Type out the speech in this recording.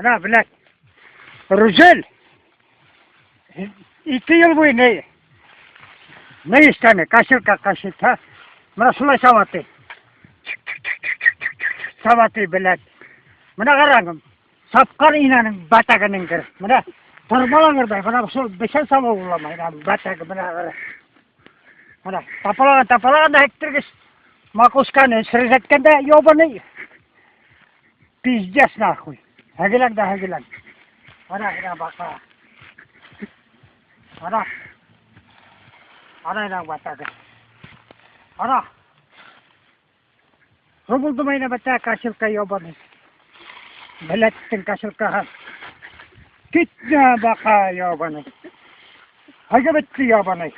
Менә, блядь. Рүзел. 2 ел буе не не эшләне, кошелька кошелька. Менә шулай саваты. Саваты, блядь. Менә карагыз. Сапкан инәнең батагының кер. Менә тормалаңыр да, менә шул бешән сабы буламай, менә батагы менә кара. Менә тапалаган, тапалаган да хектергеч. Макушканы срезәткәндә ебаный. Пиздец нахуй. Хәгеләң дә хәгеләң. Менә менә бака. Менә. Менә менә батагы. Менә. Шул булды майна бәтә кошелька ебаный. Беләттең кошелькага. Китне бака ебаный. Хайга бетте ебаный.